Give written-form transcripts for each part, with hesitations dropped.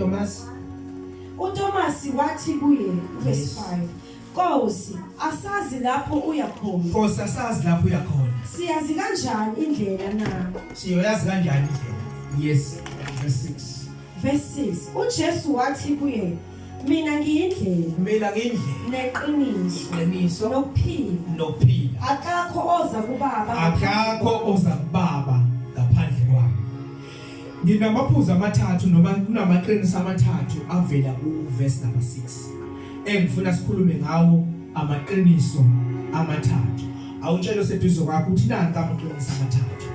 Thomas. uThomas wathi kuye, verse 5, Nkosi, asazi lapho uya khona. Nkosi, asazi lapho uya khona. Siyazi kanjani indlela na? Siyoyazi kanjani indlela? Yes, verse 6. Verse 6, uJesu wathi kuye, Mina ngiyindlela. Mina ngiyindlela. Neqiniso. Iqiniso. Nokuphila. Nokuphila. Akakho oza kubaba. Akakho oza kubaba ngaphandle kwami. Nginamaphuzu amathathu noma kunamaqiniso amathathu avela ku verse number 6 engifuna sikhulume ngawo, amaqiniso amathathu. Awutshele oseduze kwakho ukuthi nanka amaqiniso amathathu.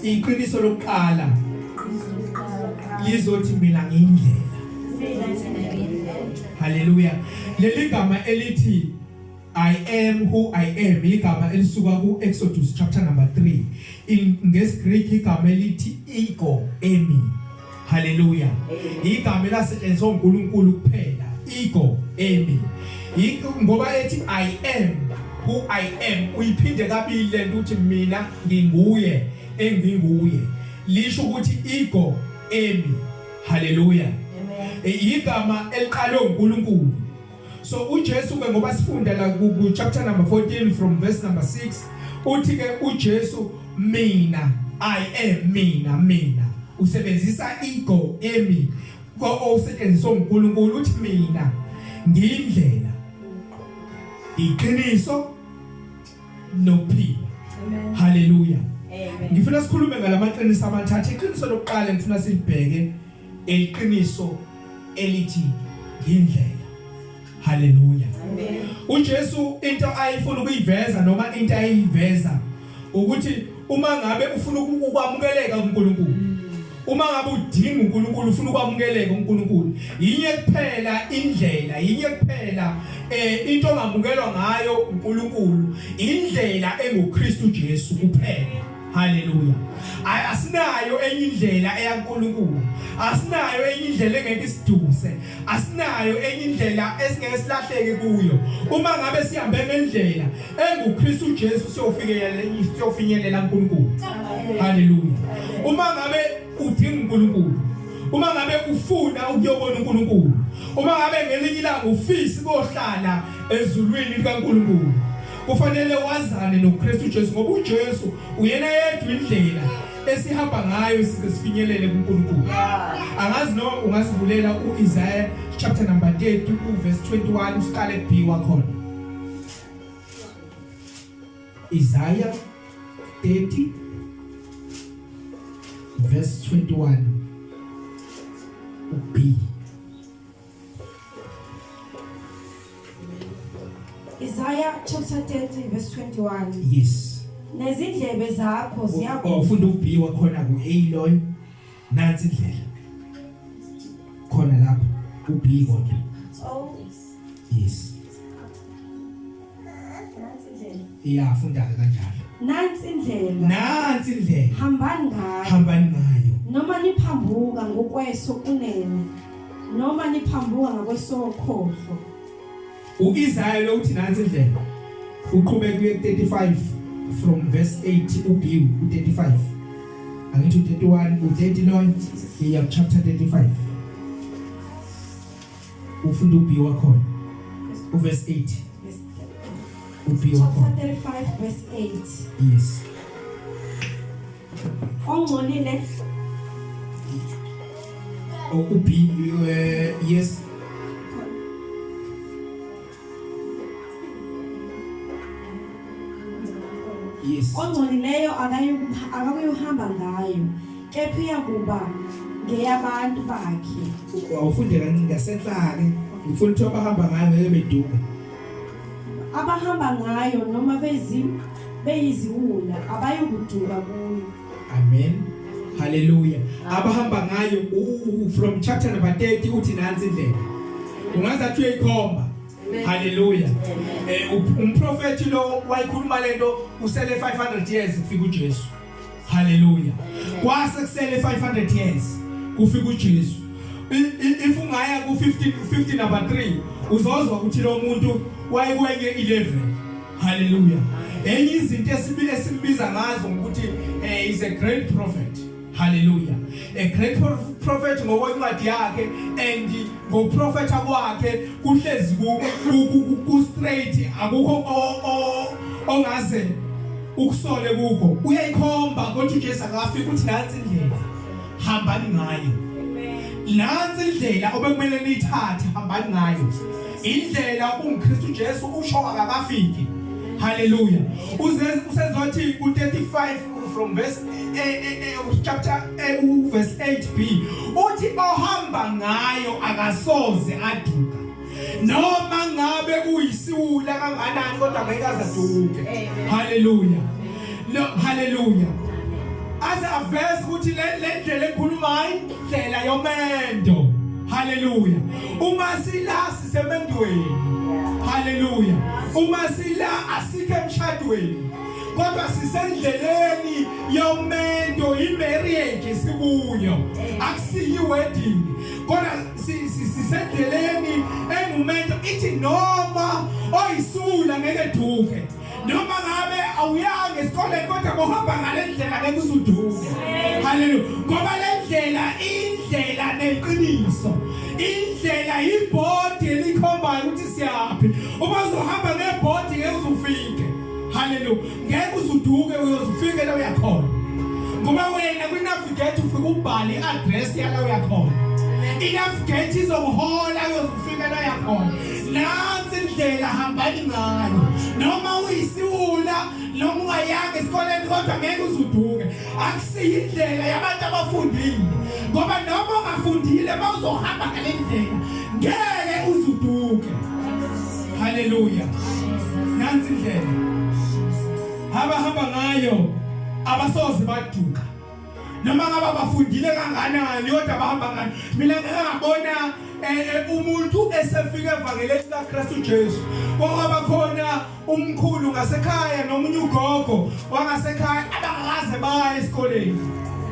Iqiniso lokuqala lizothi, mina ngiyindlela. Haleluya. Leli gama elithi "I am who I am" igama elisuka ku Exodus chapter number 3. In ngesiGreek igama elithi ego eimi. Haleluya. Igama elasetshenziswa uNkulunkulu kuphela, ego eimi. Ngoba ethi "I am who I am", uyiphinde kabili lento, uthi mina nginguye enginguye. Lisho ukuthi ego eimi. Haleluya. Igama eliqalwe uNkulunkulu. So uJesu ke, ngoba sifunda la ku chapter number 14 from verse number 6, uthi ke uJesu, mina, I am, mina, mina, usebenzisa ego eimi ko osetshenziswa uNkulunkulu, uthi mina ngiyindlela, iqiniso nokuphila. Haleluya. Ngifuna sikhulume ngalamaqiniso amathathu. Iqiniso lokuqala ngifuna silibheke, iqiniso elithi ngindlela. Haleluya. UJesu into ayifuna ukuyiveza noma into ayiveza ukuthi uma ngabe ufuna ukwamukeleka kuNkulunkulu, uma ngabe udinga uNkulunkulu, ufuna ukwamukeleka uNkulunkulu, yinye kuphela indlela, yinye kuphela into ongamukelwa ngayo uNkulunkulu, indlela enguKristu Jesu kuphela. Haleluya. Asinayo enye indlela eyaNkulunkulu, asinayo enye indlela engeke isiduse, asinayo enye indlela esingeke silahleke kuyo. Uma ngabe sihambe ngendlela enguKristu Jesu, siyofinyelela, siyofinyelela uNkulunkulu. Haleluya. Uma ngabe udinga uNkulunkulu, uma ngabe ufuna ukuyobona uNkulunkulu, uma ngabe ngelinye ilanga ufisa ukuyohlala ezulwini likaNkulunkulu, kufanele wazane noKristu Jesu, ngoba uJesu uyena yedwa indlela esihamba ngayo size sifinyelele kuNkulunkulu. Angazi no ungasivulela uIsaiah chapter number 30 uverse 21, usiqale B wakhona. Isaiah 30 verse 21 B. Isaiah chapter 30 verse 21. Yes. Nezindlebe zakho ziyakuva. Oh, ufunda uB wakhona ku A loyo. Nansi indlela. Khona lapho uB kodwa. Oh. Yes. Nansi indlela. Yeah, funda ke kanjalo. Nansi indlela. Nansi indlela. Hambani ngayo. Hambani ngayo. Noma niphambuka ngokweso kunene, noma niphambuka ngakwesokhohlo. UIsaiah lo uthi nansi indlela. Uqhubeka kuye 35 from verse 8 uB u35. Angithi u31, u30 loyo, iya chapter 35. Ufunda uB wakhona. Uverse 8. UB wakhona. Chapter 35 verse 8. Yes. Ongcolile. Oh, uB, yes. Yes. Ongcolileyo akayuhamba ngayo, kepha iyakuba ngeyabantu bakhe. Awufunde kancane ngasenhla ke. Ngifuna ukuthi abahamba ngayo ngeke beduke. Abahamba ngayo noma bezi beyiziwula abayukuduka kuyo. Amen. Hallelujah. Abahamba ngayo, from chapter number 30 uthi nansi indlela. Ungazathi uyayikhomba. Hallelujah. Umprofeti lo wayikhuluma lento usele 500 years kufika uJesu. Hallelujah. Kwase kusele 500 years kufika uJesu. If ungaya ku 15 50 number 3, uzozwa ukuthi lo muntu wayekwenye 11. Hallelujah. Enye izinto esibile simbiza ngazo ukuthi is a great prophet. Hallelujah. A great prophet ngokwencwadi yakhe and ngokuprofetha kwakhe kuhlezi ku straight, akukho ongaze ukusole kukho. Uyayikhomba kodwa uJesu akafika ukuthi nansi indlela, hambani ngayo. Nansi indlela obekumele niyithathe, hambani ngayo. Indlela unguKristu Jesu usho akakafiki. Hallelujah. Usezothi ku 35 from verse chapter verse 8b uthi ohamba ngayo akasoze aduka, noma ngabe uyisiwula kanganani, kodwa ngeke azaduke. Hallelujah. No, hallelujah. Aze aveze ukuthi le ndlela ekhulumayo indlela yomendo. Hallelujah. Uma sila sisemendweni. Hallelujah. Uma sila asikho emshadweni, kodwa sisendleleni yomendo, imarriage sikuyo, akusiyi wedding, kodwa sisendleleni engumendo. Ithi noma oyisula ngeke duke, noma ngabe awuyanga esikoleni, kodwa bohamba ngale ndlela ngeke uzuduke. Haleluya. Ngoba le ndlela, indlela neqiniso, indlela ibhodi elikhombayo ukuthi siyaphi. Uma uzohamba ngebhodi ngeke uzufike. Haleluya. Ngeke uzuduke, uyozufike la uyakhona, ngoba wena kwi-navigate ufike ubhale i-address yala uyakhona. I-navigate izokuhola, uyozufika la uyakhona. Nansi indlela, hambani ngayo, noma uyisiwula, noma ungayanga esikoleni, kodwa ngeke uzuduke. Akusiyo indlela yabantu abafundile, ngoba noma ungafundile, mawuzohamba ngale ndlela ngeke uzuduke. Haleluya. Nansi indlela, abahamba ngayo abasoze baduka, noma ngabe abafundile kanganani, kodwa bahamba ngayo. Mina ngingabona umuntu esefika evangeleni kaKristu Jesu, kwaba khona umkhulu ngasekhaya nomunye ugogo wangasekhaya abangakaze baya esikoleni.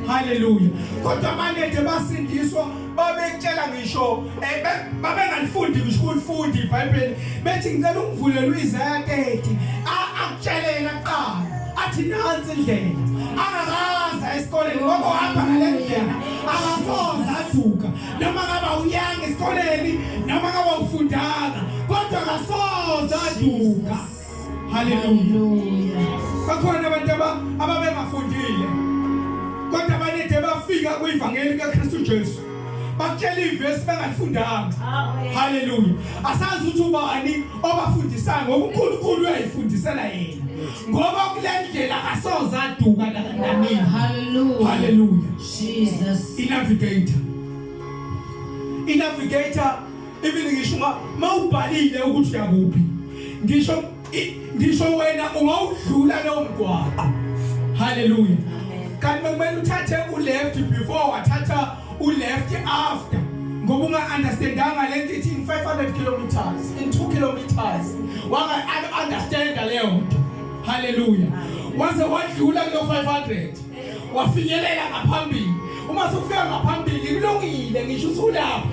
Haleluya. Kodwa banede basindiswa, babetshela ngisho babengalifundi ngisho ukulifunda iBhayibheli, bethi ngicela ungivulele uIsaya 30, akutshelela kuqala, athi nansi indlela, angakaza esikoleni, ngoba uhamba ngale ndlela akasoze aduka, noma ngaba uyanga esikoleni, noma ngaba ufundanga, kodwa akasoze aduka. Haleluya. Bakhona abantu ababengafundile, kodwa banede bafika kwivangeli kaKristu Jesu, bakutshela ivesi bengalifundanga. Haleluya. Asazi ukuthi ubani obafundisayo, ngoba uNkulunkulu uyayifundisela yena, ngoba kule ndlela akasoze aduka nakanani. Hallelujah. Haleluya. Jesus. I-navigator, i-navigator, even ngisho mawubhalile ukuthi uyakuphi, ngisho wena ungawudlula lowo mgwaqo. Haleluya. Kanti bekumele uthathe u-left before, wathatha u-left after, ngoba unga-understandanga le nto ithi in 500 kilometers, in 2 kilometers, wanga-understanda leyo nto. Haleluya. Waze wadlula kulo 500, wafinyelela ngaphambili. Uma sufika ngaphambili, kulungile, ngisho usulapho,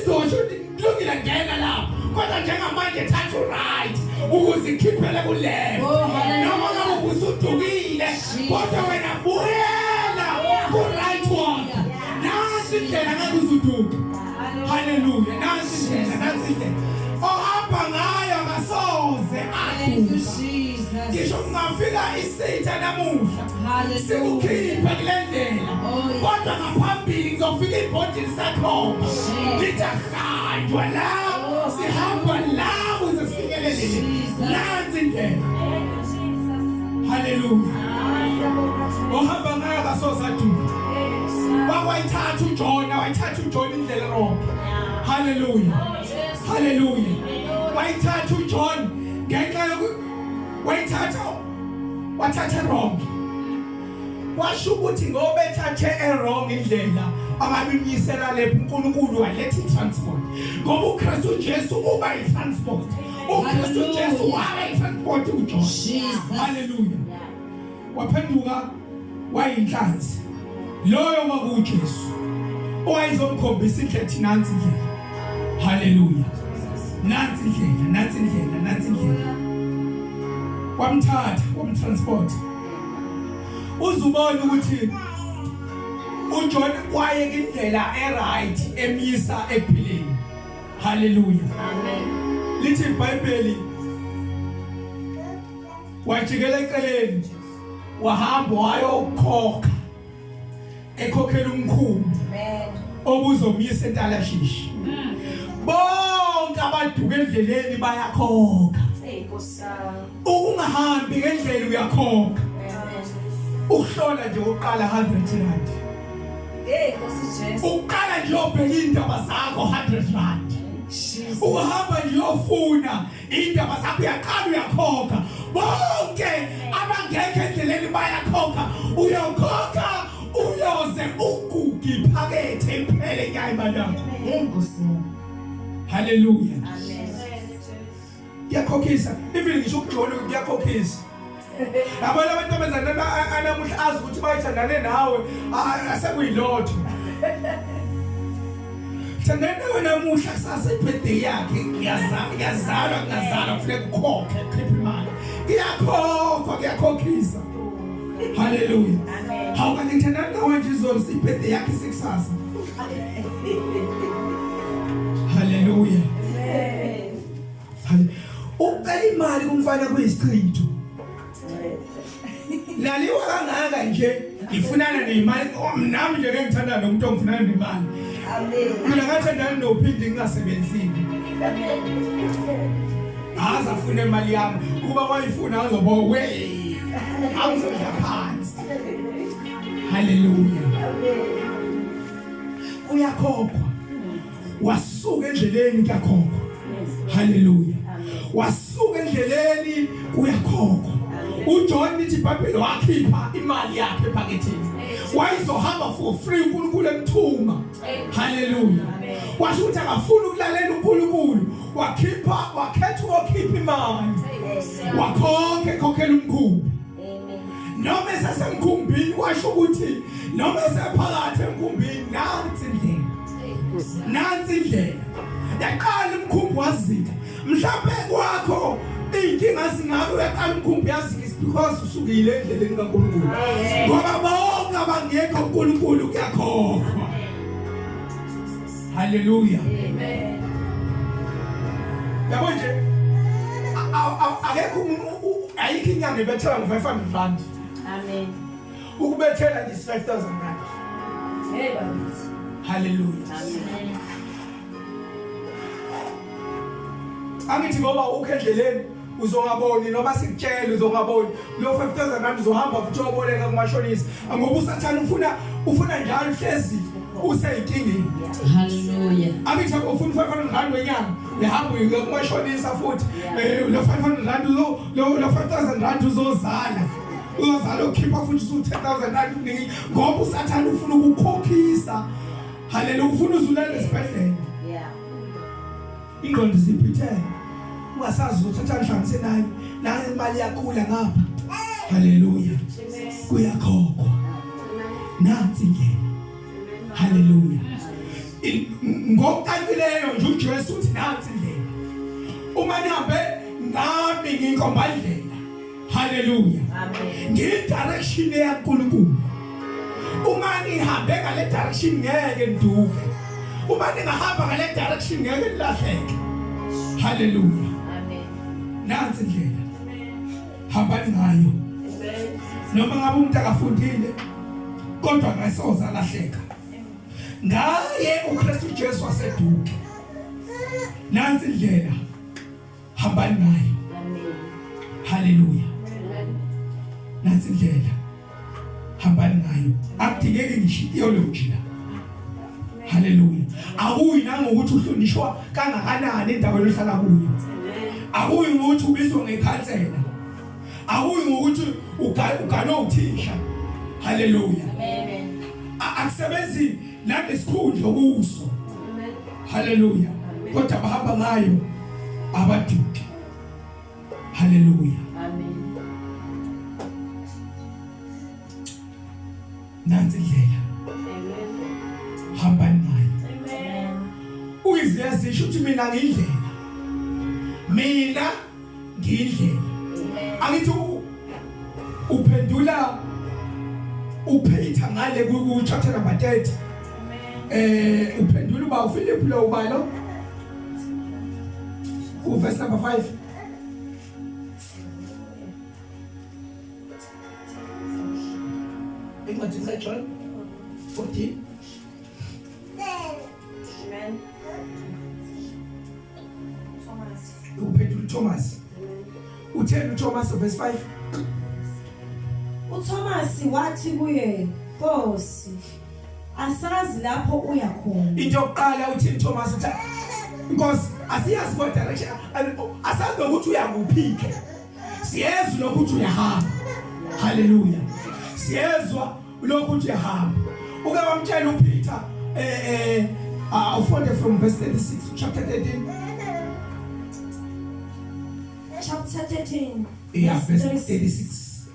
izosho ukuthi kulungile, ngena lapho, kodwa njengamanje thatha u-right ukuze ikhiphele ku-left. Oh, hallelujah. Noma ngabe usudukile, kodwa wena buyela ku-right wakho. Nansi indlela, ngeke uzuduke. Haleluya. Nansi indlela, nansi indlela, ohamba ngayo akasoze Thank you, aduka. Jesus. Ngisho kungafika isitha namuhla Hallelujah. sikukhiphe kule ndlela, Oh, yes. kodwa ngaphambili ngizofika ibhodi lisakhomba, Jesus. lithi ahanjwa la. Oh, Sihamba la ukuze sifinyelele. Jesus. Nansi indlela. Haleluya. Ohamba ngayo akasoze aduka. Wakwayithatha uJona, wayithatha uJona indlela wrong. Haleluya, haleluya. Wayithatha uJohn ngenxa yoku wayithatha, wathatha wrong. Kwasho ukuthi ngoba ethathe e-wrong indlela, ababimyisela lepho, uNkulunkulu waletha i-transport, ngoba uKristu Jesu uba i-transport. UKristu Jesu waba i-transport uJohn. Jesus. Haleluya. Waphenduka wayinhlanzi. Loyo kwakuJesu owayezomkhombisa indlela, ethi nansi indlela. Haleluya. Nansi indlela, nansi indlela, nansi indlela. Wamthatha, wamtransport. Uzubona ukuthi uJohn wayeka indlela eright emyisa ekuphileni. Haleluya. Amen. Lithi iBhayibheli wajikela eceleni wahamba wayokhokha ekhokhela umkhumbi Amen. obuzomyisa entalashishi. Bonke abaduka endleleni bayakhokha. Hey Nkosi yami. Ukungahambi ngendlela uyakhokha. Amen. Ukuhlola nje uqala 100 rand. Hey Nkosi Jesu. Uqala nje ubheka indaba zakho 100 rand. Jesus. Uhamba nje uyofuna indaba zakho uyaqala uyakhokha. Bonke abangekho endleleni bayakhokha. Uyokhokha uyoze uguge iphakethe iphele nyayi imali yakho. Hey Nkosi yami. Hallelujah. Amen. Kuyakhokhisa. Even ngisho ukujona kuyakhokhisa. Yabona abantu abazana anamuhla azi ukuthi bayithandane nawe asekuyilotho. Thandane nawe namuhla kusasa ibirthday yakhe ngiyazalwa ngiyazalwa ngiyazalwa kufuneka ukhokhe khipha imali. Kuyakhokhwa kuyakhokhisa. Hallelujah. Amen. Hawu kanti ngithandana nawe nje izolo ibirthday yakhe sekusasa. Hallelujah. Amen. Hallelujah. Ucela imali kumfana kuyisichitho. Laliwa kangaka nje ngifunana nemali oh, nami nje ke ngithanda nomuntu ongifunana nemali. Amen. Mina ngathandana nophindi ngingasebenzile. Aze afune imali yami ukuba wayifuna azobo we angizodla phansi. Hallelujah. Uyakhokhwa. Wasuka endleleni kuyakhokhwa. Hallelujah. Wasuka endleleni kuyakhokhwa. uJohn lithi iBhayibheli wakhipha imali yakhe ephaketheni. Wayizohamba for free uNkulunkulu emthuma. Hallelujah. Washo ukuthi akafuni ukulalela uNkulunkulu. Wakhipha wakhetha ukukhipha imali. Wakhokha ekhokhela umkhumbi. Noma esesemkhumbini washo ukuthi noma esephakathi emkhumbini nansi indlela. Nansi indlela. Yaqala umkhumbi wazika. Mhlawumbe kwakho inkinga singabe uyaqala umkhumbi yazika is because usukile endleleni kaNkulunkulu. Ngoba bonke abangekho uNkulunkulu kuyakhokhwa. Hallelujah. Amen. Yabo nje akekho umuntu ayikho inyanga ebethela ngo-500 rand. Amen. Ukubethela nje 5000 rand. Hey bakithi. Hallelujah. Amen. Angithi ngoba ukho endleleni uzongaboni noma sikutshela uzongaboni lo 5000 rand uzohamba futhi uyoboleka kumashonisa ngoba usathane ufuna njalo uhlezi useyinkingeni. Hallelujah. Angithi ufuna 500 rand wenyanga uyahamba uye kumashonisa futhi lo 500 rand uzo lo 5000 rand uzozala uzozala ukhipha futhi usu 10000 rand uniki ngoba usathane ufuna ukukhokhisa. Haleluya, ufuna uzulele esibhedlela. Yeah. Ingqondo isiphithene. Ungasazi uzothatha nhlanhlanise nayo. Nayo imali yakhula ngapha. Haleluya. Kuyakhokhwa. Nansi indlela. Haleluya. Ngokucacileyo nje uJesu uthi nansi indlela. Uma nihambe ngami nginkomba indlela. Haleluya. Amen. Ngidirection yaNkulunkulu. Uma nihambe ngale direction ngeke niduke. Uma ningahamba ngale direction ngeke nilahleke. Haleluya. Amen. Nansi indlela. Hambani ngayo. Noma ngabe umuntu akafundile kodwa ngasoza lahleka. Ngaye uKristu Jesu waseduke. Nansi indlela. Hambani ngayo. Amen. Haleluya. Nansi indlela. Hambani ngayo. Akudingeki ngisho theology la. Haleluya. Akuyi nangokuthi uhlonishwa kangakanani endaweni ohlala kuyo. Akuyi ngokuthi ubizwa ngekhansela. Akuyi ngokuthi uganwe uthisha. Haleluya. Amen. Akusebenzi nangesikhundla kuso. Haleluya. Kodwa bahamba ngayo abaduki. Haleluya. Amen. Nansi indlela. Amen. Hamba nayo. Amen. Uyiziyazisho ukuthi mina ngiyindlela. Mina ngiyindlela. Amen. Angithi uphendula uPeter ngale ku chapter number 30. Uphendula uba uPhilip lo ubalo ku verse number 5. Incwadi kaJohn 14. Amen. Thomas. Uphendula uThomas. Utheni uThomas verse 5? uThomas wathi kuye, "Nkosi, asazi lapho uya khona." Into yokuqala uthini Thomas? Uthi, "Nkosi, asiyazi kwa direction, asazi nokuthi uyakuphi ke. Siyezwa lokuthi uyahamba." Haleluya. Siyezwa lokhu uyahamba. Uke wamtshela uPeter, awufunde from verse 36, chapter 13. Chapter 13. Yeah, verse 36. 36.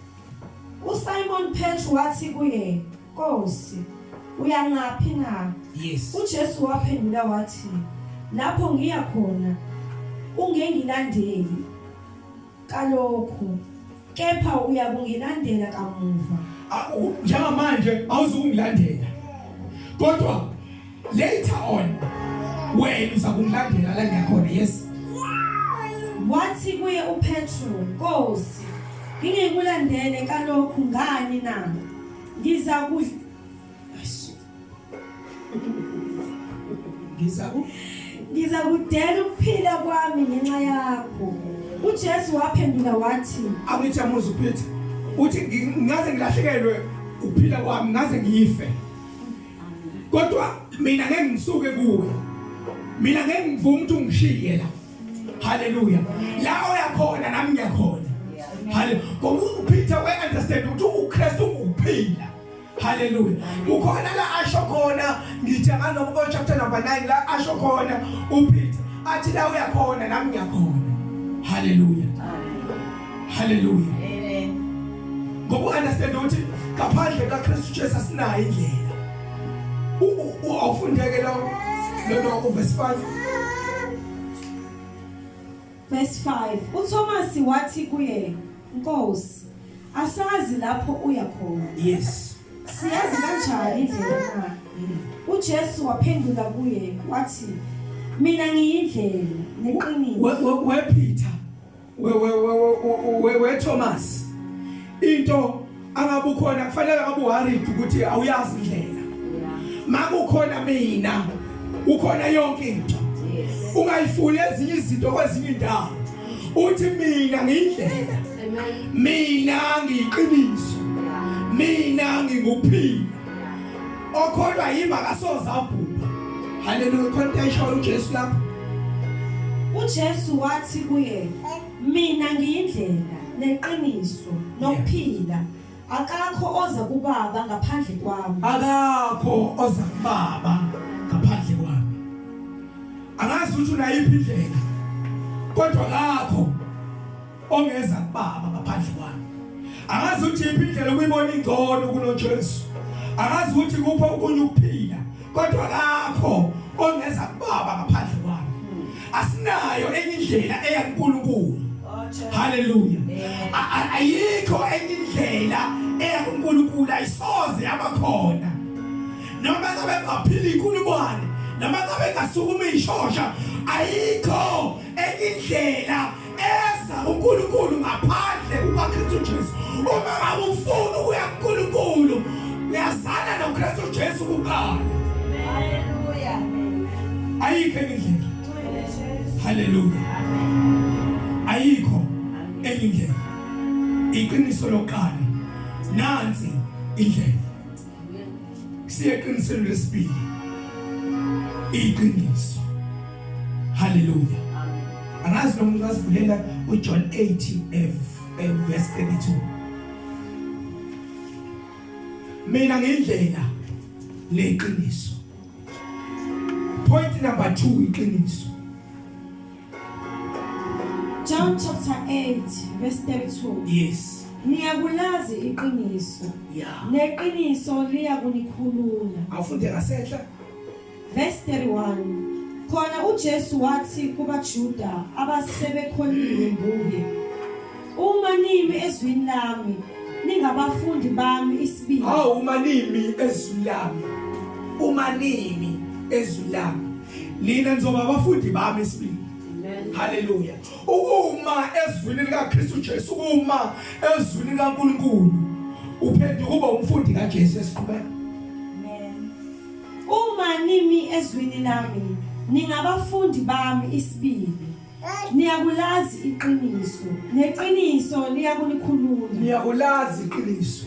uSimon Petro wathi kuye, "Nkosi, uya ngaphi na?" Yes. uJesu waphendula wathi, "Lapho ngiya khona ungengilandeli kalokhu, kepha uyakungilandela kamuva." Njengamanje awuzukungilandela, kodwa later on wena uzakungilandela la ngiyakhona. Yes. Wathi kuye uPetro, "Nkosi, ngingekulandele kalokhu ngani na? Ngiza ku Eish. Ngizaku Ngiza kudela ukuphila kwami ngenxa yakho." UJesu waphendula wathi, Angithi amuzu uPeter uthi, "Ngaze ngilahlekelwe ukuphila kwami, ngaze ngife, kodwa mina ngeke ngisuke kuwe. Mina ngeke ngivume ukuthi ungishiye la." Haleluya. La oyakhona nami ngiyakhona. Haleluya. Ngoba uPeter we understand ukuthi uKristu ukuphila. Haleluya. Ukhona la asho khona, ngithi nganoma ko chapter number 9 la asho khona uPeter athi, "La uyakhona nami ngiyakhona." Haleluya. Haleluya. Amen. Ngoba uunderstand ukuthi ngaphandle kaKristu Jesu asinayo indlela. Awufundeke lo lo uverse 5. Verse 5. uThomas wathi kuye, "Nkosi, asazi lapho uya khona. Siyazi kanjani indlela na?" UJesu waphendula kuye wathi, "Mina ngiyindlela neqiniso." We Peter, we Thomas, into angabe ukhona kufanele ngabe worried ukuthi awuyazi indlela. Makukhona mina, ukhona yonke into. Ungayifuni ezinye izinto kwezinye indawo. Uthi, "Mina ngiyindlela, mina ngiyiqiniso, mina nginguphila. Okholwa yimi akasoze abhubha." Haleluya. Khona into ayishoyo uJesu lapho. UJesu wathi kuye, "Mina ngiyindlela neqiniso nokuphila. Akakho oza kubaba ngaphandle kwami." Akakho oza kubaba ngaphandle kwami. Angazi ukuthi unayiphi indlela, kodwa akakho ongeza kubaba ngaphandle kwami. Angazi ukuthi iphi indlela okuyibona ingcono kunoJesu. Angazi ukuthi kuphi okunye ukuphila, kodwa akakho ongeza kubaba ngaphandle kwami. Asinayo enye indlela eya kuNkulunkulu. Haleluya. Ayikho enye indlela eya kuNkulunkulu, ayisoze yabakhona. Noma ngabe ngaphila inkulungwane, noma ngabe ngasukuma ishosha, ayikho enye indlela eza uNkulunkulu ngaphandle kukaKristu Jesu. Uma ngabe ufuna ukuya kuNkulunkulu, uyazana noKristu Jesu kuqala. Hallelujah. Ayikho enye indlela. Haleluya. Ayikho enye indlela. Iqiniso lokuqala, nansi indlela. Siye eqinisweni lesibili, iqiniso. Haleluya. Angazi noma ungasivulela uJohn 8 verse 32. Mina ngindlela leqiniso. Point number 2, iqiniso. John chapter 8 verse 32. Yes. Niyakulazi iqiniso, neqiniso liyakunikhulula. Awufunde ngasenhla. Verse 31. Khona uJesu wathi kubaJuda abasebekholiwe nguye, "Uma nimi ezwini lami, ningabafundi bami isibili." isibili. Hawu uma nimi ezwini lami. Uma nimi ezwini lami. Nina nizoba abafundi bami isibili. Haleluya. Ukuma ezwini likaKristu Jesu, ukuma ezwini likaNkulunkulu. Uphenduka uba umfundi kaJesu esiqhubeka. Amen. Uma nimi ezwini lami, ningabafundi bami isibili. Niyakulazi iqiniso, neqiniso liyakunikhulula. Niyakulazi iqiniso.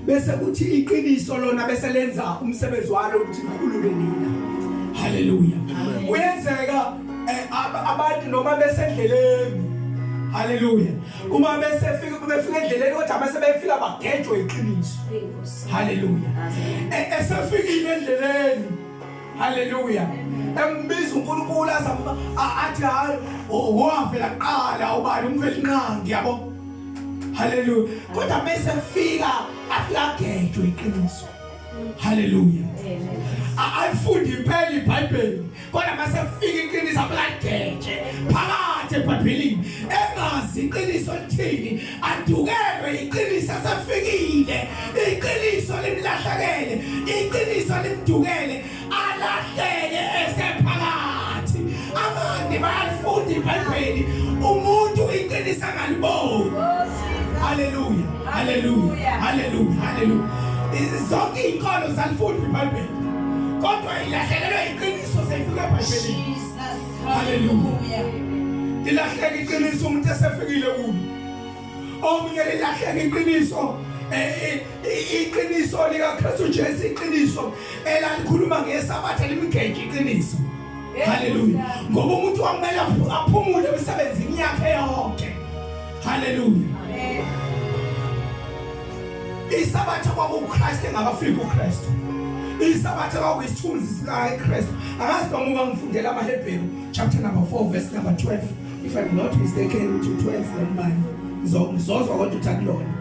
Bese kuthi iqiniso lona bese lenza umsebenzi walo ukuthi likhulule nina. Haleluya. Kuyenzeka eh, abantu noma besendleleni. Haleluya. Uma besefika befika endleleni kodwa bese befika bagejwe iqiniso. Haleluya. Eh, esefikile endleleni Haleluya. Embiza uNkulunkulu azama athi hayi wavela kuqala ubani umvelinqangi yabo. Haleluya. Kodwa bese fika afika agejwe iqiniso. Haleluya. Alifundi impela iBhayibheli. Kodwa mase fika iqiniso afika ageje phakathi eBhayibhelini engazi iqiniso lithini adukelwe iqiniso asefikile iqiniso limlahlekele iqiniso limdukele alahleke esephakathi abandi bayalifunda iBhayibheli umuntu iqiniso angaliboni haleluya haleluya haleluya haleluya zonke izinkolo zalifunda iBhayibheli kodwa ilahlekelwe iqiniso seyifika eBhayibhelini haleluya ilahleka iqiniso umuntu esefikile kulo omunye lilahleka iqiniso eh, eh, iqiniso likaKristu Jesu iqiniso elalikhuluma ngesabatha limgeje iqiniso haleluya ngoba umuntu wakumele aphumule emsebenzini yakhe yonke haleluya isabatha kwakuKristu engakafiki uKristu isabatha kwakuyisithunzi sikaKristu angazi noma uma ngifundela amaHebheru chapter number 4 verse number 12 if i'm not mistaken to 12 nombani ngizozwa kodwa uthi akulona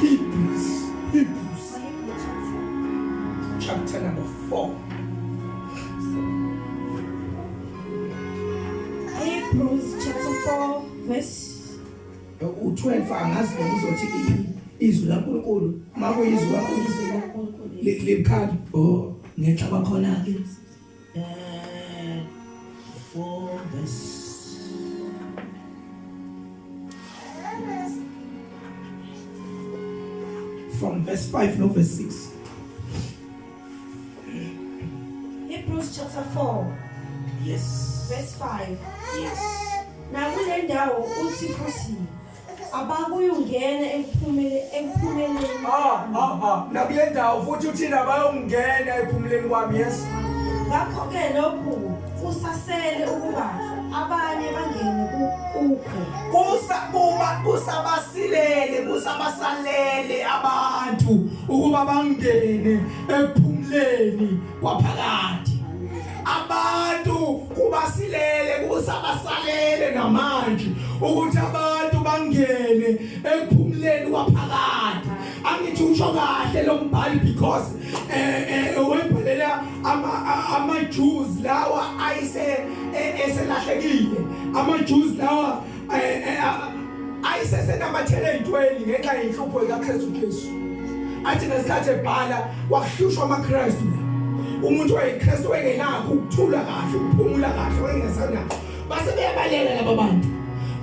Hebrews Hebrews chapter number 4 Hebrews chapter 4 verse u12 angazi noma uzothi izwi laNkulunkulu makuyizwi laNkulunkulu libukhali oh ngenhla kwakhona ke eh 4 verse from verse 5 no verse 6 Hebrews chapter 4 yes verse 5 yes nakule ndawo uthi futhi abakuyungena ekuphumele ekuphumeleni ah ah ah nakule ndawo futhi uthina abayongena ekuphumuleni kwami yes ngakho ke lokhu kusasele ukuba abanye bangene kukho kusa kuba kusabasilele kusabasalele abantu ukuba bangene ekuphumuleni kwaphakade abantu kubasilele kusabasalele namanje ukuthi abantu bangene ekuphumuleni kwaphakade angithi usho kahle lo mbhali because eh eh webhalela ama ama Jews lawa ayise eh, eselahlekile ama Jews lawa eh, eh, ayisesenamathele ey'ntweni ngenxa yenhlupho ikaKristu Jesu athi ngesikhathi ebhala kwakuhlushwa amaKristu umuntu wayeKristu wayengenakho ukuthula kahle ukuphumula kahle wayengesanakho base beyabaleka laba bantu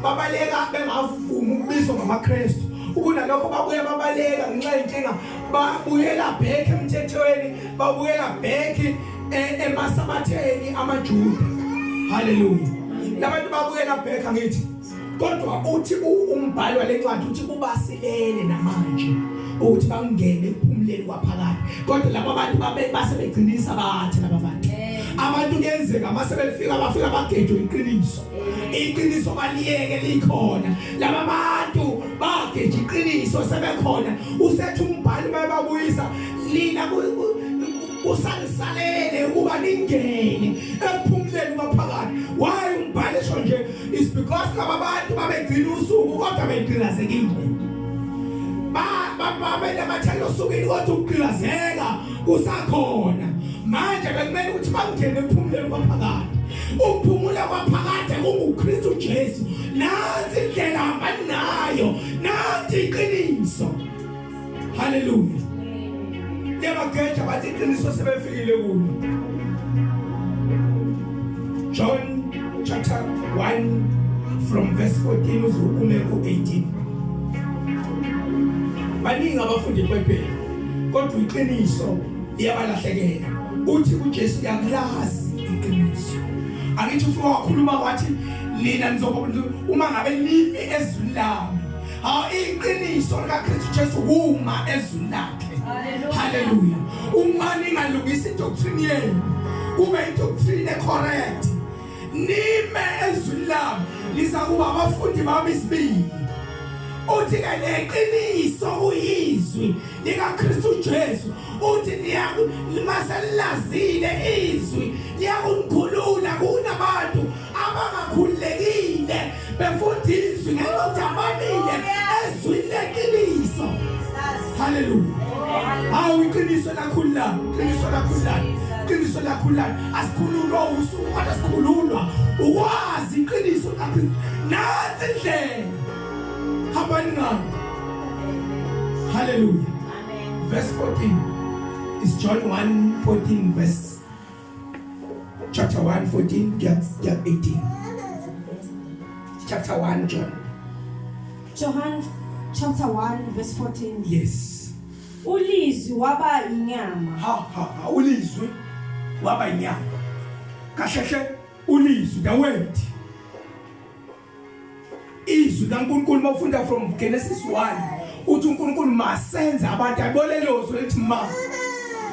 babaleka bengavumi ukubizwa ngamaKristu ukunalokho babuye babaleka ngenxa yenkinga babuyela back emthethweni babuyela back e, emasabatheni amaJuda haleluya labantu babuyela back angithi kodwa uthi umbhali walencwadi uthi kubasilele namanje ukuthi bangene ekuphumuleni kwaphakade kodwa laba bantu babe base begcinisa bathi laba bantu abantu kuyenzeka mase befika bafika bagejwe iqiniso iqiniso baliyeke likhona laba bantu bageja iqiniso sebekhona usethi umbhali bayababuyisa lina kusanisalele ukuba ningene ekuphumuleni kwaphakade why umbhali esho nje is because laba bantu babegcina usuku kodwa begqilazekile babenamathela osukwini kodwa ukugqilazeka kusakhona manje bekumele ukuthi bangene ekuphumuleni kwaphakade Ukuphumula kwaphakade kunguKristu Jesu. Nansi indlela hambani nayo, nansi iqiniso. Haleluya. Yabageja bathi iqiniso sebefikile kulo. John chapter 1 from verse 14 uze ume ku-18. Baningi abafundi iBhayibheli kodwa iqiniso liyabalahlekela. Uthi uJesu uyakulazi iqiniso. Angithi ufika wakhuluma wathi nina nizoba uma ngabe nimi ezwini lami. Ha iqiniso likaKristu Jesu kuma ezwini lakhe. Haleluya. Uma ningalungisa idoctrine yenu kube idoctrine correct. Nime ezwini lami liza kuba abafundi bami isibili. Uthi ke leqiniso kuyizwi likaKristu Jesu. Uthi niyaku maselazile izwi liyakunikhulula kunabantu abangakhululekile befunda izwi ngenxa yokuthi abamile ezwini leqiniso. Haleluya. Hawu iqiniso lakhululana, iqiniso lakhululana, iqiniso lakhululana. Asikhululwa usuku kodwa sikhululwa ukwazi iqiniso likaKristu. Nansi indlela. Hambani ngayo. Hallelujah. Amen. Verse 14 is John 1:14 verse chapter 1 14 kuya kuya 18. Chapter 1 John. John chapter 1 verse 14. Yes. Ulizwi waba inyama. Ha ha ha ulizwi waba inyama. Kahle ulizwi the word. Izwi kaNkulunkulu mawufunda from Genesis 1 uthi uNkulunkulu masenze abantu abolelo zwi elithi ma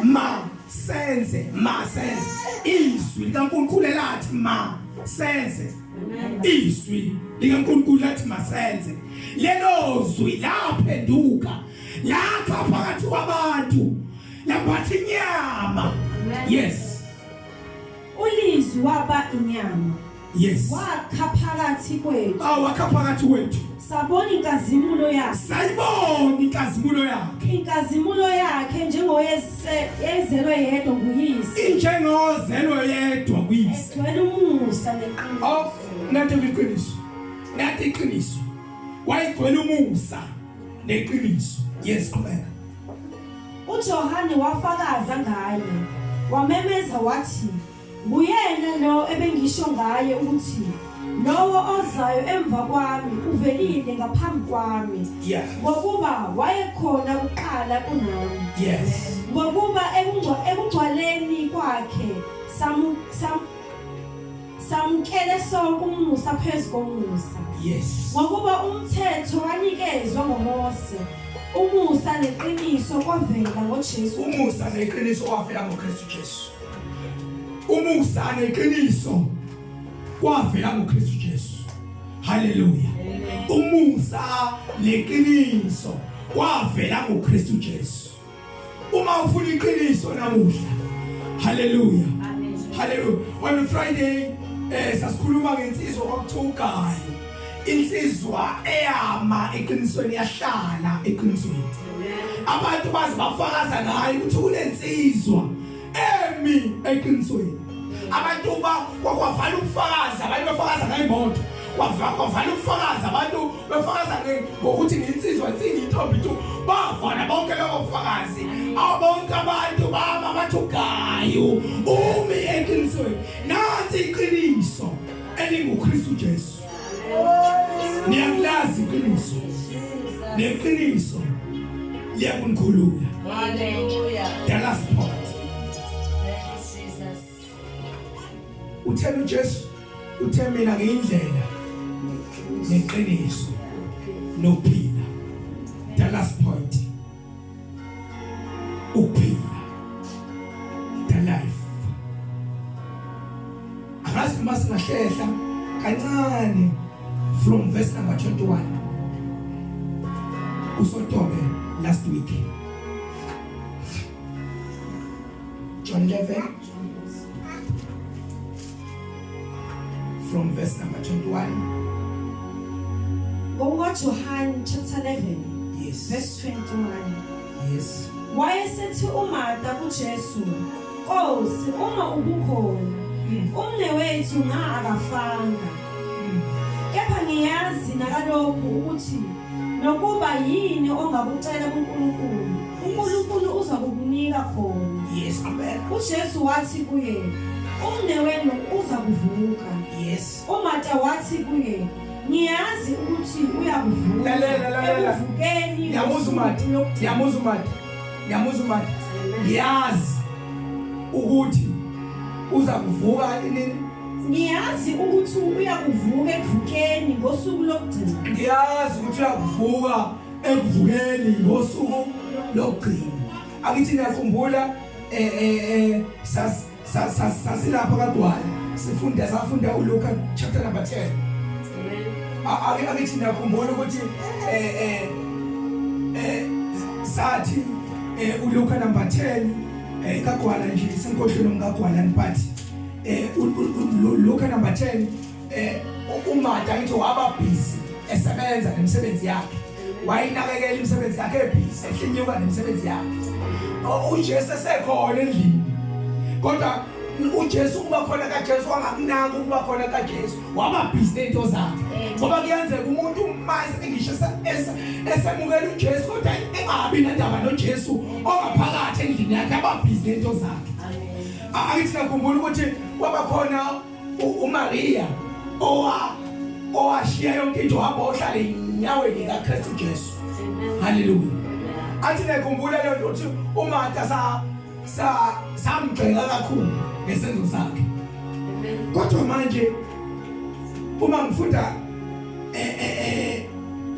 ma senze ma senze izwi likaNkulunkulu elathi ma senze izwi likaNkulunkulu lathi masenze lelo zwi laphenduka lakha phakathi kwabantu lambatha inyama yes Ulizwi waba inyama. Yes. Wakha phakathi kwethu. Awu wakha phakathi kwethu. Sabona inkazimulo yakhe. Sayibona inkazimulo yakhe. Inkazimulo yakhe njengoyese ezelwe yedwa nguyise. Injengozelwe yedwa kuyise. Egcwele umusa neqiniso. Oh, nathi iqiniso. Nathi iqiniso. Wayigcwele umusa neqiniso. Yes, qhubeka. UJohane wafakaza ngaye, wamemeza wathi, Nguyena lo ebengisho ngaye ukuthi, Lowo ozayo emva kwami uvelile ngaphambi kwami, ngokuba wayekhona kuqala kunami. Yes. Ngokuba ekugcwaleni kwakhe samu, sam, samukele sonke umusa phezu komusa. Yes. Ngokuba umthetho wanikezwa ngoMose, umusa neqiniso kwavela ngoJesu. Umusa neqiniso kwavela ngoKristu Jesu. Umusa neqiniso kwavela ngoKristu Jesu. Haleluya. Umusa neqiniso kwavela ngoKristu Jesu. Uma ufuna iqiniso namuhla. Haleluya. Haleluya. On Friday sasikhuluma ngensizwa kwakuthiwa uGayo. Insizwa eyama eqinisweni yahlala eqinisweni. Abantu bazi bafakaza ngayo ukuthi kunensizwa emi eqinisweni. Abantu ba kwakwavala ubufakazi abantu befakaza ngeyimoto. Kwavala ubufakazi abantu befakaza ngokuthi nginsizwa insini intombi tu bavala bonke lobo bufakazi. Bonke abantu bama bathi uGayu umi eqinisweni. Nansi iqiniso elinguKristu Jesu. Niyakulazi iqiniso. Neqiniso liyakunikhulula. Hallelujah. The last part. Thank you, Jesus. Uthe uJesu uthe mina ngiyindlela neqiniso nokuphila. The last point. Ukuphila. The life. Akazi noma singahlehla kancane from verse number 21. Usotobe last week. John 11 from verse number 21. NgokukaJohane chapter 11 Yes. verse 21. Yes. Wayesethi uMartha kuJesu, Nkosi, uma ubukhona, Umnewethu nga akafanga. Kepha ngiyazi nakalokhu ukuthi nokuba yini ongakucela kuNkulunkulu, uNkulunkulu uza kukunika khona. Yes, qhubeka. UJesu wathi kuye, umnewenu uza kuvuka. Yes. UMarta wathi kuye, ngiyazi ukuthi uyakuvuka. Lalela, lalela. Ekuvukeni Ngiyamuzwa uMarta. ngosuku lokugcina. Ngiyamuzwa uMarta. Ngiyamuzwa uMarta. Ngiyazi ukuthi uza kuvuka nini? Ngiyazi ukuthi uyakuvuka ekuvukeni ngosuku lokugcina. Ngiyazi ukuthi uyakuvuka ekuvukeni ngosuku lokugcina. Akithi niyakhumbula eh eh eh sas sasilapha kaDwala sifunda safunda uLuka chapter number 10. Amen. Ake akithi niyakhumbula ukuthi sathi uLuka number 10 kaGwala nje senkohlweni ngkaGwala, but uLuka number 10, uMarta ngithi waba busy esebenza nemisebenzi yakhe, wayinakekela imisebenzi yakhe, ebusy ehlinyuka nemisebenzi yakhe. UJesu esekhona endlini, kodwa uJesu, kuba khona kaJesu, wangakunaka ukuba khona kaJesu, waba busy nezinto zakhe, ngoba kuyenzeka umuntu mase ngisho esemukela uJesu kodwa engabi nendaba noJesu ongaphakathi endlini yakhe, aba busy nezinto zakhe. Akithi nakhumbula ukuthi kwaba khona uMaria owashiya yonke into, wahamba ohlala enyaweni kaKristu Jesu. Haleluya. Athi nakhumbula leyo nto ukuthi uMartha sa sa samgxeka kakhulu ngesenzo sakhe. Kodwa manje uma ngifunda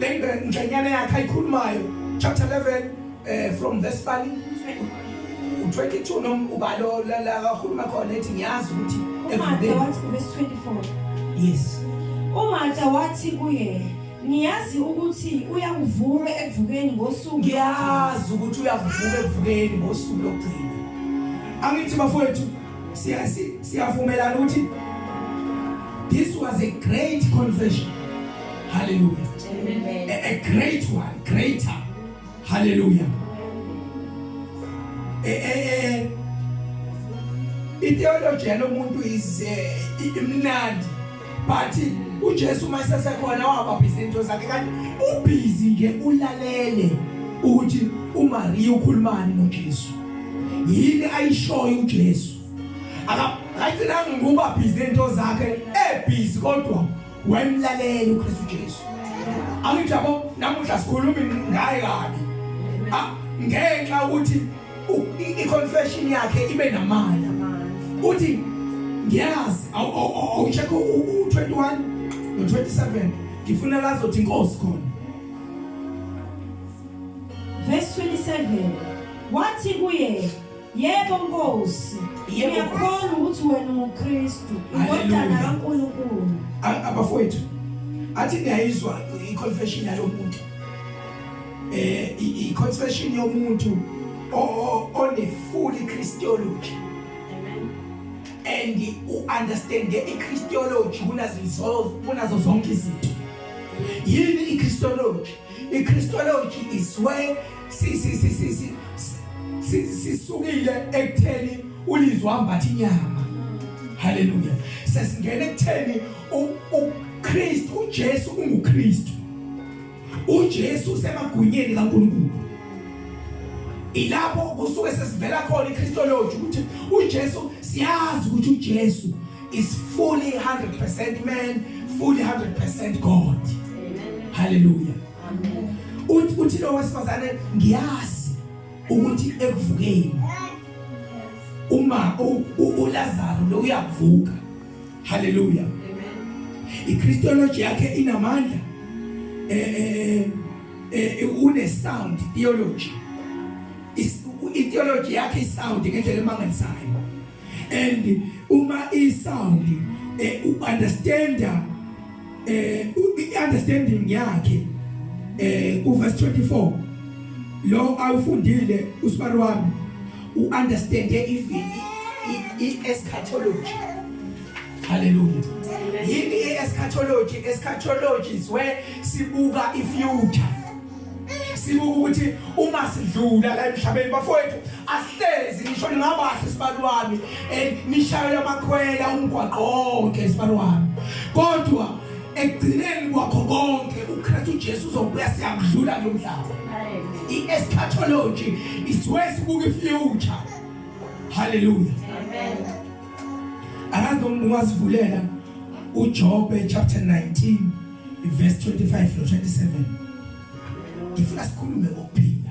le ngxenyana yakhe ayikhulumayo, chapter 11 from verse bani, u22 noma ubalo la akhuluma khona, ethi ngiyazi ukuthi uMarta ekuvukeni. Wathi, verse 24. Yes. uMarta wathi kuye, ngiyazi ukuthi uyakuvuka ekuvukeni ngosuku. Ngiyazi ukuthi uyakuvuka ekuvukeni ngosuku lokugcina. Angithi bafowethu siyavumelana ukuthi this was a great confession. Hallelujah. Amen. A great one, greater. Hallelujah. Ideology yalomuntu is imnandi, but uJesu mayisesekhona waba busy into zakhe, kanti ubusy nje ulalele ukuthi uMaria ukhulumani noJesu, yini ayishoyo uJesu. Akagcinanga ngokuba busy nento zakhe, ebusy kodwa wayemlalela uKristu Jesu. Angithi yabo, namuhla sikhuluma ngaye kabi. Ngenxa ukuthi i-confession yakhe ibe namandla, uthi ngiyazi. Awucheck u21 no27, ngifuna lazothi inkosi khona. Verse 27, wathi kuye, yebo Nkosi, Yebo, ngiyakholwa ukuthi wena unguKristu, indodana Hallelujah. kaNkulunkulu. Abafowethu, athi niyayizwa i-confession yalomuntu, i-confession yomuntu one full Christology Amen. and u-understand i-Christology kunazo zonke izinto. Yini i-Christology? I-Christology is where si si si si si sisukile ekutheni ulizwi wambatha inyama. Haleluya. Sesingena ekutheni uKristu, uJesu unguKristu, uJesu usemagunyeni kaNkulunkulu. Ilapho kusuke sesivela khona iChristology, ukuthi uJesu, siyazi ukuthi uJesu is fully 100% man, fully 100% God. Amen. Hallelujah. Amen. Uthi lo wesifazane, ngiyazi ukuthi ekuvukeni uma uLazaro lo uyavuka. Hallelujah. Amen. iChristology yakhe inamandla, une sound theology. I-theology yakhe isound ngendlela emangalisayo, and uma i-sound, uunderstanda i-understanding yakhe, uverse 24 lo awufundile usibari wami, uunderstande i-eschatology. Hallelujah. Yini i-eschatology? Eschatology is where sibuka i-future, sibuka ukuthi uma sidlula la emhlabeni, bafowethu. Asihlezi ngisho ningabahle sibali wami eh nishayela amakhwela umgwaqo wonke sibali wami. Kodwa ekugcineni kwakho konke uKristu Jesu uzobuya siyakudlula kulomhlaba. I-eschatology is where sibuka i-future. Hallelujah. Amen. Akazi noma ungasivulela uJobe chapter 19 verse 25 no 27. Ngifuna sikhulume ngokuphila.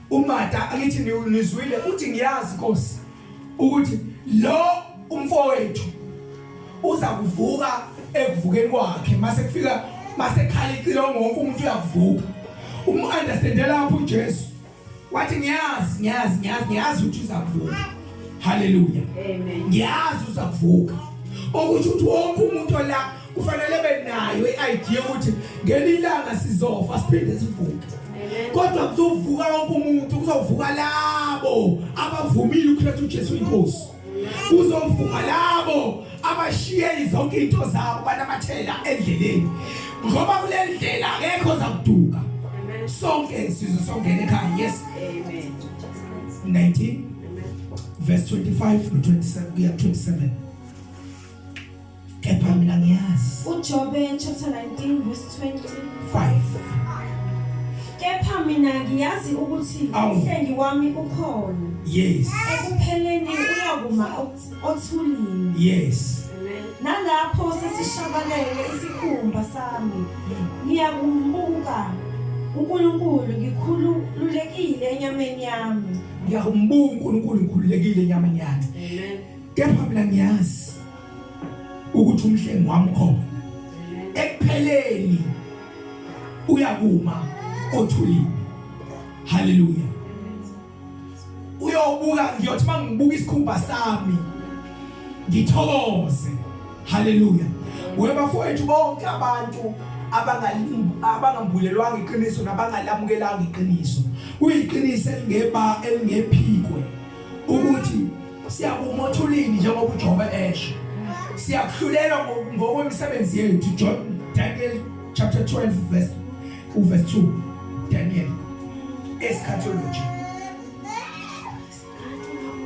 Umata akithi nizwile uthi ngiyazi Nkosi ukuthi lo umfowethu uza kuvuka ekuvukeni kwakhe mase kufika mase khala icilongo wonke umuntu uyakuvuka uma understand lapho uJesu wathi ngiyazi ngiyazi ngiyazi ngiyazi ukuthi uzakuvuka haleluya amen ngiyazi uzakuvuka okusho ukuthi wonke umuntu la kufanele benayo i-idea ukuthi ngelinye ilanga sizofa siphinde sivuke kodwa kuzovuka wonke umuntu kuzovuka labo abavumile uKristu Jesu inkosi kuzovuka labo abashiye zonke into zabo banamathela endleleni ngoba kule ndlela akekho ozakuduka sonke sizosongena ekhaya yes amen 19 verse 25 no 27 kuya 27 kepha mina ngiyazi uJobe chapter 19 verse 5 Kepha mina ngiyazi ukuthi Awu. umhlengi wami ukhona yes ekupheleni uyakuma othulini yes Amen. nalapho sesishabalele isikhumba sami ngiyakumbuka uNkulunkulu ngikhululekile enyameni yami ngiyakumbuka uNkulunkulu ngikhululekile enyameni yami Amen. kepha mina ngiyazi ukuthi umhlengi wami khona ekupheleni uyakuma othulini haleluya uyobuka ngiyothi mangibuka isikhumba sami ngithokoze haleluya webafowethu bonke abantu abangambulelwanga iqiniso nabangalamukelanga iqiniso kuyiqiniso elingeba elingephikwe ukuthi siyakuma othulini njengoba uJobe esho siyakuhlulelwa ngokwemisebenzi yethu John Daniel chapter 12 verse uverse 2 Daniel eschatology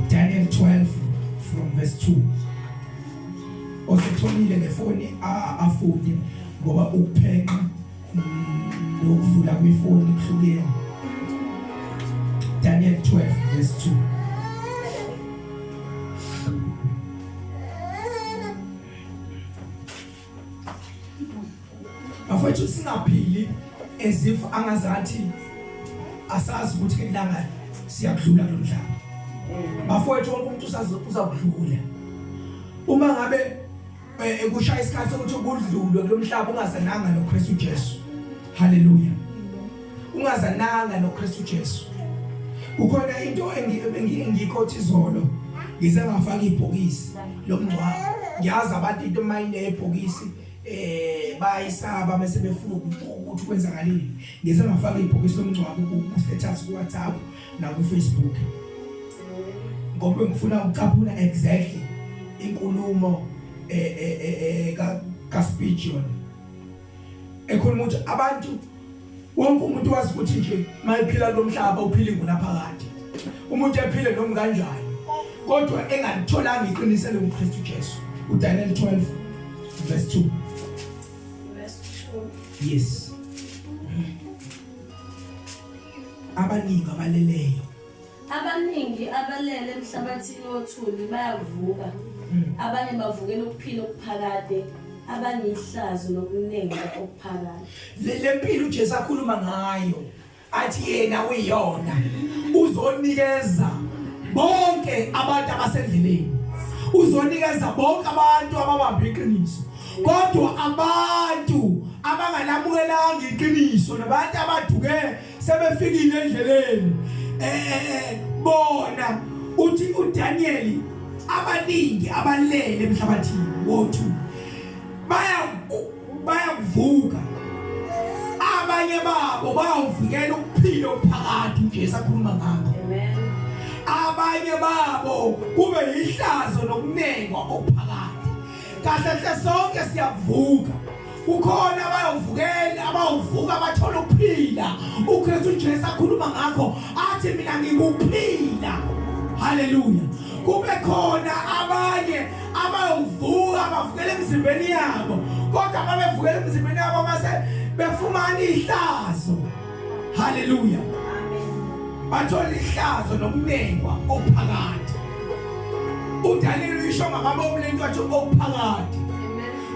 Daniel 12 from verse 2 osetholile ngefoni afunde ngoba ukuphenqa nokuvula kwifoni kuhlukene Daniel 12 verse 2 Bafowethu singaphili as if angazathi asazi ukuthi ngelanga siyakudlula lo mhlaba bafowethu wonke umuntu uzakudlula uma ngabe eh, kushaya isikhathi sokuthi kudlulwe kulomhlaba ungazananga noKristu Jesu haleluya ungazananga noKristu Jesu kukhona into engiyikhothi izolo ngize ngafaka ibhokisi lomngcwabo ngiyazi abantu into mayine ebhokisi eh bayisaba bese befuna ukuthi kwenzakaleni ngize ngafaka ibhokisi lomngcwabo ku status ku WhatsApp na ku Facebook ngoba ngifuna ukucaphuna exactly inkulumo eh eh eh, eh ka ka Spurgeon ekhuluma ukuthi abantu wonke umuntu wazi ukuthi nje mayiphila lo mhlaba uphila ingunaphakade umuntu ephile noma kanjani kodwa engalitholanga iqiniso lenguKristu Jesu uDaniel 12 verse 2 verse 2 yes abaningi abaleleyo Abaningi abalele emhlabathini wothuli bayavuka. Abanye bavukela ukuphila okuphakade, abanye ihlazo nokunenga okuphakade. Le mpilo uJesu akhuluma ngayo athi yena uyiyona uzonikeza bonke abantu abasendleleni uzonikeza bonke abantu ababamba iqiniso kodwa abantu abangalamukelanga iqiniso nabantu abaduke sebefikile endleleni eh, eh, eh bona uthi uDaniel abaningi abalele emhlabathini wothu baya bayakuvuka abanye babo bayawuvikela ukuphila okuphakade uJesu akhuluma ngakho amen abanye babo kube yihlazo nokunengwa okuphakade kahle hle sonke siyavuka Kukhona abayovukela, abayovuka bathola ukuphila. uKristu Jesu akhuluma ngakho athi mina ngikuphila. Haleluya. Kube khona abanye abayovuka bavukele emizimbeni yabo, kodwa babevukela emizimbeni yabo mase befumana ihlazo. Haleluya. Bathola ihlazo nokunengwa ophakade. uDaniel uyisho ngamabomu lento athi okuphakade.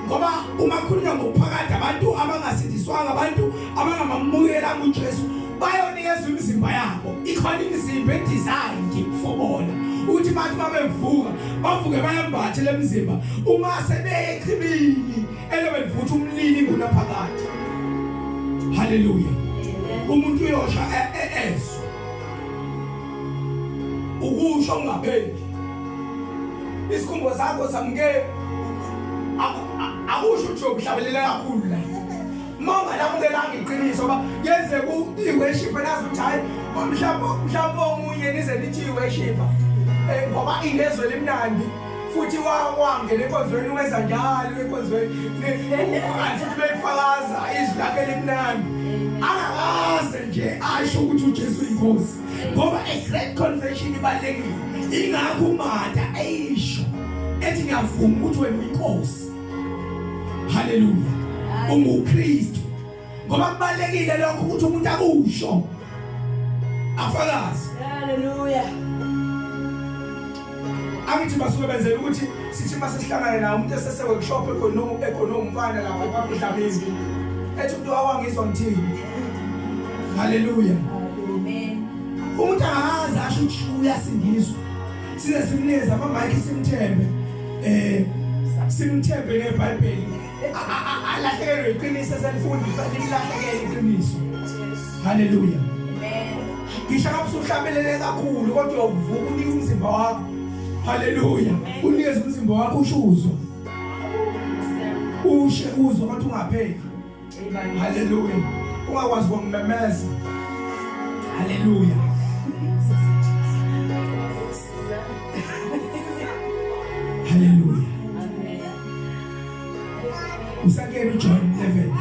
Ngoba uma khulunywa ngokuphakade abantu abangasindiswanga abantu abangamamukelanga uJesu bayonikezwa imizimba yabo. Ikhona imizimba edesigned for bona. Ukuthi bathi babevuka bavuke bayambathe lemizimba uma sebeye echibini elobe livutha umlilo ingunaphakade. Haleluya. Umuntu uyosha e, e, ezwe. Ukusho ungapheli. Isikhumbo sakho samuke akusho ukuthi uyokuhlabelela kakhulu la. Uma ungalamukelanga iqiniso ba yenzeka i-worship nazi ukuthi hayi mhlawumbe mhlawumbe omunye nize nithi i-worship eh, ngoba inezwe limnandi futhi wangena enkonzweni wenza njalo enkonzweni futhi beyifakaza izwi lakhe limnandi akakaze nje asho ukuthi uJesu uyinkosi ngoba a great confession ibalekile ingakho uMartha eyisho ethi ngiyavuma ukuthi wena uyinkosi haleluya unguKristu ngoba kubalekile lokho ukuthi umuntu akusho afakaze haleluya angithi basuke benzela ukuthi sithi uma sesihlangane naye umuntu esese workshop ekhona ekhona umfana lapha epapa udlamini ethi umuntu wawangizwa ngithini haleluya amen umuntu angazi asho ukuthi uyasindiswa size simnikeze ama-mic simthembe eh simthembe ngeBhayibheli alahlekelwe iqiniso eselifunda limlahlekele iqiniso haleluya ngisho ngabe usuhlabelele kakhulu kodwa uvuka unike umzimba wakho haleluya unikeze umzimba wakho usho uzwa ushe uzwa kodwa ungapheli Haleluya. Ungakwazi ukumemeza. Haleluya. Haleluya. Usakuyena uJohn 11.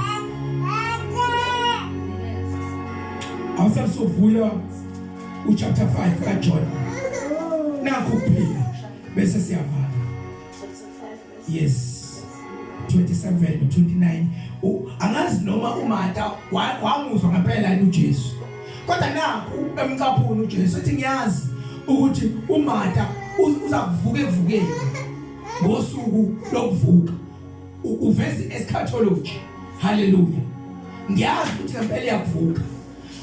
Awusasuvula uchapter 5 kaJohn. Nakho kuphila bese siyavala. Yes. 27 no 29 angazi noma uMartha wamuzwa ngempela yini uJesu kodwa nakhu emcaphuni uJesu ethi ngiyazi ukuthi uMartha uza kuvuka ekuvukeni ngosuku lokuvuka uveza eschatology haleluya ngiyazi ukuthi ngempela iyakuvuka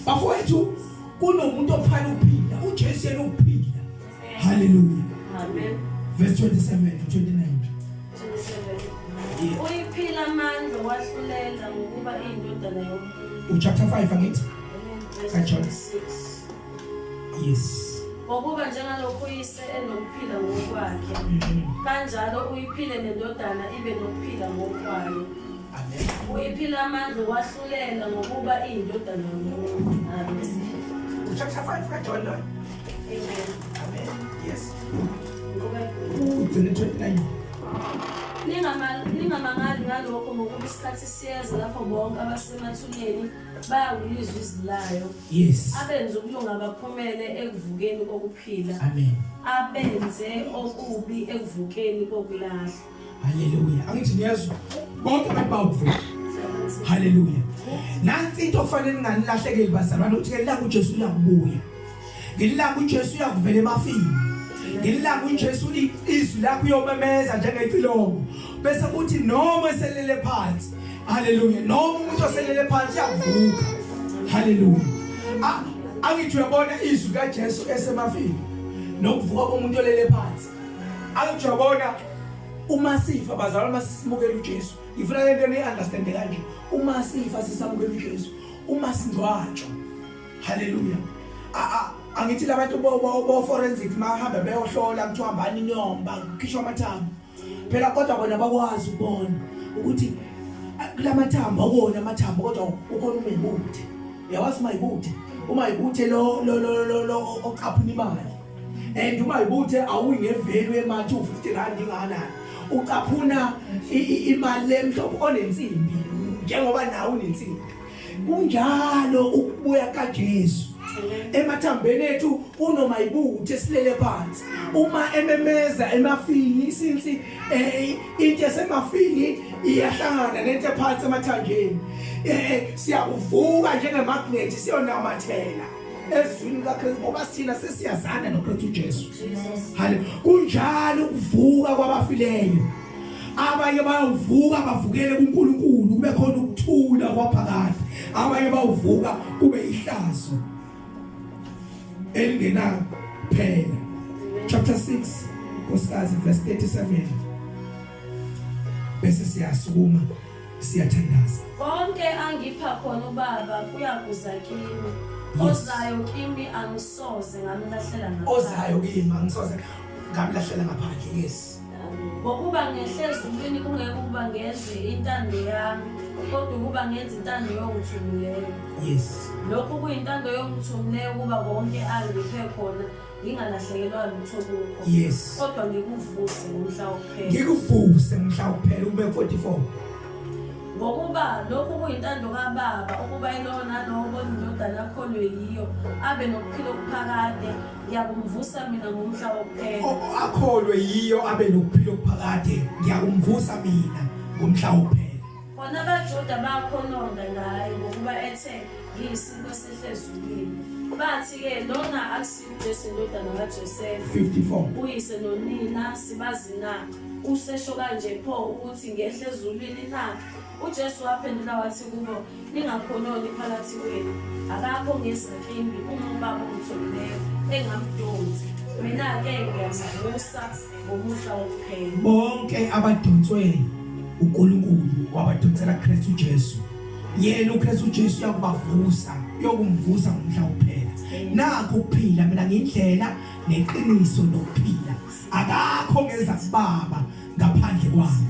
bafowethu kunomuntu ophana ukuphila uJesu yena ukuphila Hallelujah. Amen. Verse 27 to 29. 27. Uyiphila amandla wahlulela ngokuba iyindodana yomuntu. Uchapter 5 angithi? Verse KaJohn. 26. Yes. Ngokuba njengalokhu uyise enokuphila ngokwakhe, kanjalo uyiphile nendodana ibe nokuphila ngokwayo. Amen. Uyiphila amandla wahlulela ngokuba iyindodana yomuntu. Amen. Uchapter 5 kaJohn lo. Amen. Amen. Yes. Ngoba Ugcine 29. Ningamangali ngalokho ngokuba isikhathi siyeza lapho bonke abasemathuneni bayakulizwa izwi layo. Yes. Abenze ukulunga baphumele ekuvukeni kokuphila. Amen. Abenze okubi ekuvukeni kokulahlwa. Hallelujah. Angithi niyezwa bonke abantu bawuvuka. Hallelujah. Nansi into okufanele ninganilahlekeli bazalwane ukuthi ngelanga uJesu uyakubuya. Ngelanga uJesu uyakuvela emafini. Ngelanga uJesu izwi lakho uyomemeza njengecilongo. Bese kuthi noma eselele phansi. Hallelujah. Noma umuntu oselele phansi uyavuka. Hallelujah. Angithi uyabona izwi kaJesu esemafini nokuvuka komuntu olele phansi. Angithi uyabona uma sifa bazalwane masimukela uJesu. Ngifuna lento ni understand kanje. Uma sifa sisamukela uJesu, uma singcwatshwa Hallelujah. Angithi labantu bo bo forensics mahambe beyohlola kuthiwa hambani niyomba kukhishwa amathambo. Phela kodwa bona bakwazi ukubona ukuthi kulamathambo akona amathambo kodwa ukhona umayibuthe. Uyawazi umayibuthe? Umayibuthe lo lo lo lo ocaphuna imali. And umayibuthe awuyi ngevalue yemali u50 rand ingakanani. Ucaphuna imali lemhlophe onensimbi. njengoba nawe unensimbi. Kunjalo ukubuya kaJesu emathambeni ethu unoma ibuthe esilele phansi uma ememeza emafini isinsi eh, into esemafini iyahlangana nento ephansi emathanjeni eh, eh, siyakuvuka njengemagnet siyonamathela ezwini kaKristu ngoba sina sesiyazana noKristu Jesu. Haleluya. Kunjalo ukuvuka kwabafileyo. Abanye bayawuvuka bavukele kuNkulunkulu kube khona ukuthula kwaphakade. Abanye bawuvuka kube ihlazo elingenaphela. Chapter 6 Nkosikazi verse 37 bese siyasukuma siyathandaza. Konke angipha khona uBaba kuyakuza kimi. Ozayo kimi angisoze ngamlahlela ngaphandle. Ozayo kimi angisoze ngamlahlela ngaphandle. Yes. Ngokuba ngehle ezulwini kungeke ukuba ngenze intando yami, kodwa ukuba ngenze intando yongithumileyo. Yes. Lokhu kuyintando yongithumileyo ukuba konke angiphe khona ngingalahlekelwa lutho kukho. Yes. Kodwa ngikuvuse ngomhla wokuphela. Ngikuvuse ngomhla wokuphela ube 44. Ngokuba lokhu kuyintando kaBaba ukuba yilowo nalowo obona iNdodana akholwe yiyo abe nokuphila okuphakade ngiyakumvusa mina ngomhla wokuphela. Akholwe yiyo abe nokuphila okuphakade ngiyakumvusa mina ngomhla wokuphela. Khona abaJuda bakhononda ngaye ngokuba ethe ngiyisinkwa esehle ezulwini. Bathi-ke lona akusiyo uJesu indodana kaJosefa. 54. Uyise nonina sibazi na? Usesho kanje pho ukuthi ngehle ezulwini na? UJesu waphendula wathi kubo, Ningakhononi phakathi kwenu. Akakho ongeza kimi uma uBaba ongithumileyo engamdonsi. Mina-ke ngiyamvusa ngomuhla wokuphela. Bonke abadonswe uNkulunkulu wabadonsela kuKristu Jesu. Yena uKristu Jesu uyakubavusa, uyokumvusa ngomhla wokuphela. Nakhu ukuphila, mina ngiyindlela neqiniso nokuphila. Akakho ongeza kuBaba ngaphandle kwami.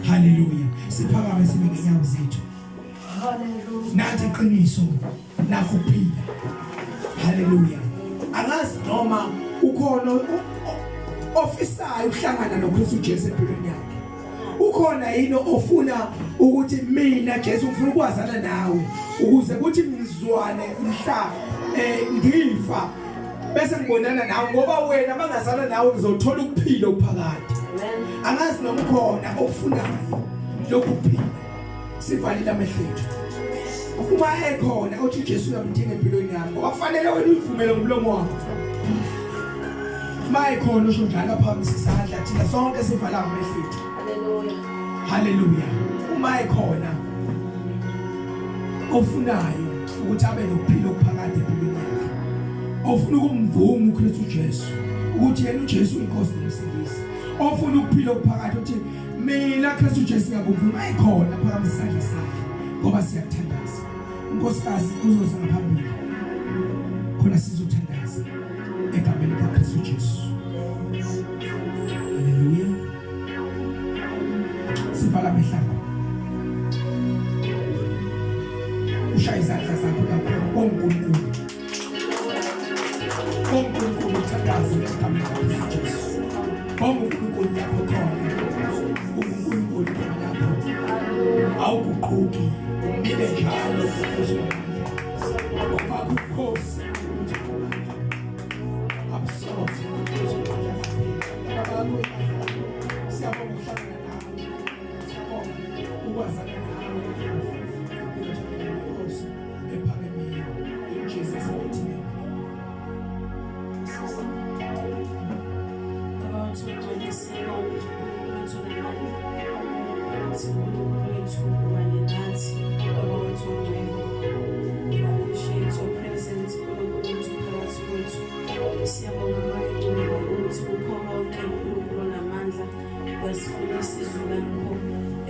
Haleluya. Siphakame sime ngenyawo zethu. Haleluya. Nathi iqiniso nakho ukuphila. Haleluya. Angazi noma ukhona ofisayo ukuhlangana noKristu Jesu empilweni yakhe. Ukhona yini ofuna ukuthi mina Jesu ngifuna ukwazana nawe ukuze kuthi ngizwane mhla eh ngifa bese ngibonana nawe ngoba wena mangazana nawe ngizothola ukuphila okuphakade. Angazi noma ukhona ofunayo lokhu kuphila. Sivalile amehlo ethu. Uma ekhona othi uJesu uyamdinga empilweni yami ngoba kufanele wena uyivumele ngomlomo wakho. Uma ekhona usho njalo aphakamisa isandla thina sonke sivala amehlo ethu. Haleluya. Haleluya. Uma ekhona ofunayo ukuthi abe nokuphila okuphakade empilweni yakhe. Ofuna ukumvuma uKristu Jesu ukuthi yena uJesu uyinkosi nomsindisi. Ofuna ukuphila okuphakade uthi Mina Kristu Jesu ngiyakuvuma ikhona phakamisa isandla sakhe ngoba siyakuthandaza. Unkosikazi uzoza ngaphambili. Khona sizothandaza egameni likaKristu Jesu. Haleluya. Sivala amehlo akho. Ushaya izandla zakho lapho oNkulunkulu. ONkulunkulu uthandaze egameni likaKristu Jesu. Bonga uNkulunkulu lapho khona. UNkulunkulu khona lapho. Awuguquki, umile njalo phezu kwamandla. Okwakho ubukhosi abusoze phezu kwamandla. Abakho siyabonga ukuhlangana nawe. Siyabonga ukwazana nawe. Nkosi ephakemeyo. In Jesus mighty name. Baba wethu ongcwele siyabonga wethu namandla ukuthi uNkulunkulu wethu ukanye nathi Baba wethu ongcwele appreciate your presence uNkulunkulu wethu phakathi kwethu siyabonga Moya ongcwele ukuthi kukho konke uNkulunkulu onamandla uyasifundisa izwi lakho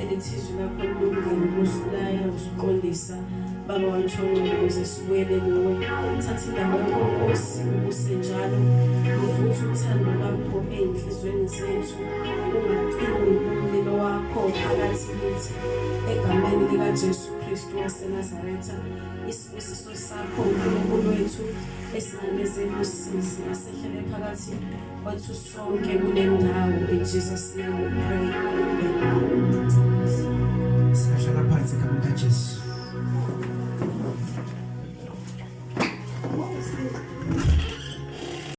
elithi izwi lakho lilungile ukusilaya usiqondisa Baba wethu ongcwele ukuze sibuyele kuwe thatha indawo yakho Nkosi ubuse njalo uvuthe uthando lwakho ey'nhliziyweni zethu ungacimi umlilo wakho phakathi kithi egameni likaJesu Kristu waseNazaretha isibusiso sakho uNkulunkulu wethu esinganezeli usizi asehlele phakathi kwethu sonke kule ndawo in Jesus name we pray amen Singahlala phansi. nathi egameni kaJesu.